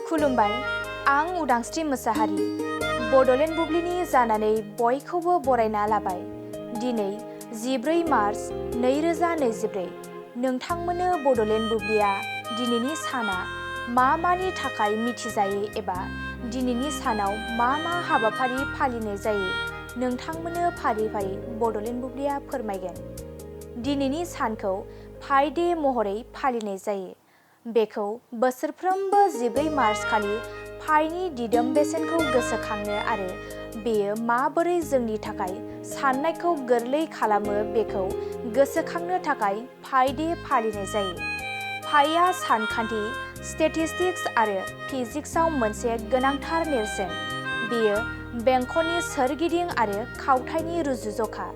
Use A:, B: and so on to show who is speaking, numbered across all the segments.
A: खुलुमबाय, आं उदांस्रि मोसाहारि बड'लेण्ड बुब्लिनि जानानै बयखौबो बरायना लाबाय। दिनै 14 मार्च 2024 नोंथांमोननो बड'लेण्ड बुब्लिया दिनैनि साना मानि थाखाय मिथिजायो एबा दिनैनि सानाव मा हाबाफारि फालिनाय जायो नोंथांमोननो फारि बड'लेण्ड बुब्लिया फोरमायगोन। दिनैनि सानखौ फाइ डे महरै फालिनाय जायो। बेखौ बोसोरफ्रोमबो 14 मार्च खालि फाइनि दिदोम बेसेनखौ गोसोखांनो आरो बेयो माबोरै जोंनि थाखाय साननायखौ गोरलै खालामो बेखौ गोसोखांनो थाखाय फाइ डे फालिनाय जायो। फाइआ सानखान्थि, स्टेटिस्टिक्स आरो फिजिक्सआव मोनसे गोनांथार नेरसोन। बेयो बेंखननि सोरगिदिं आरो खावथायनि रुजुजखा।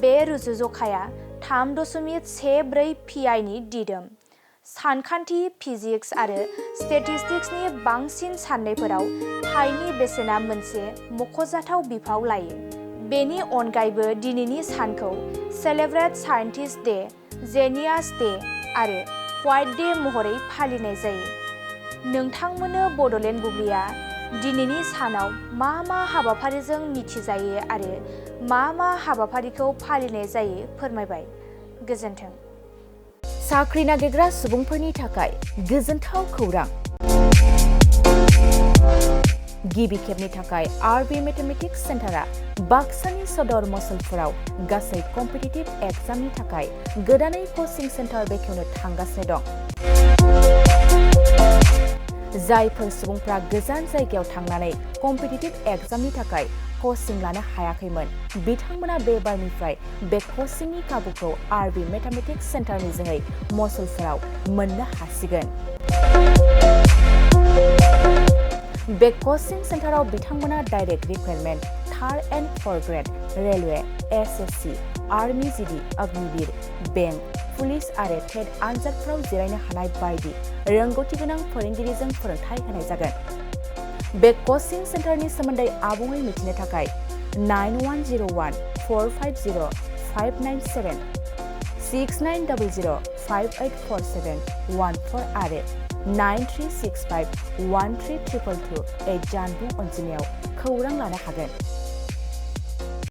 A: बे रुजुजखाया 3.14 pI नि दिदोम। सानखान्थि, फिजिक्स आरो स्टेटिस्टिक्सनि बांसिन सान्नायफोराव फाइनि बेसेना मोनसे मख'जाथाव बिफाव लायो। बेनि अनगायैबो दिनैनि सानखौ सेलेब्रेट साइन्टिस्ट डे, जेनियास डे आरो व्हाइट डे महरै फालिनाय जायो। नोंथांमोननो बड'लेण्ड बुब्लिया दिनैनि सानाव मा हाबाफारिजों मिथिजायो आरो मा हाबाफारिखौ फालिनाय जायो फोरमायबाय। गोजोन्थों।
B: साख्रि नागिरग्रा सुबुंफोरनि थाखाय गोजोनथाव खौरां। गिबि खेबनि थाखाय आरबि मेथमेटिक्स सेन्टारआ बाक्सानि सदर मसलपुराव गासै कम्पिटिटिभ एग्जामनि थाखाय गोदानै कचिं सेन्टार बेखेवनो थांगासिनो दं। जायफोर सुबुंफ्रा गोजान जायगायाव थांनानै कम्पिटिटिभ एग्जामनि थाखाय कचिं लानो हायाखैमोन, बिथांमोना बे बारनिफ्राय बे कचिंनि खाबुखौ आरबि मेथमेटिक्स सेन्टारनि जोहै मसलपुराव मोननो हासिगोन। बे कचिं सेन्टाराव बिथांमोना direct recruitment, third and forth grade, railway, SSC, army GD, Agniveer, bank, police आरो टेट आनजादफोराव जिरायनो हानाय बायदि रोंगौथि गोनां फोरोंगिरिजों फोरोंथाय होनाय जागोन। बे कचिं सेन्टारनि सोमोन्दै आबुङै मिथिनो थाखाय 9101 450 597, 6900 5847 14 आरो 9365 1322 जानबुं अनजिमायाव खौरां लानो हागोन।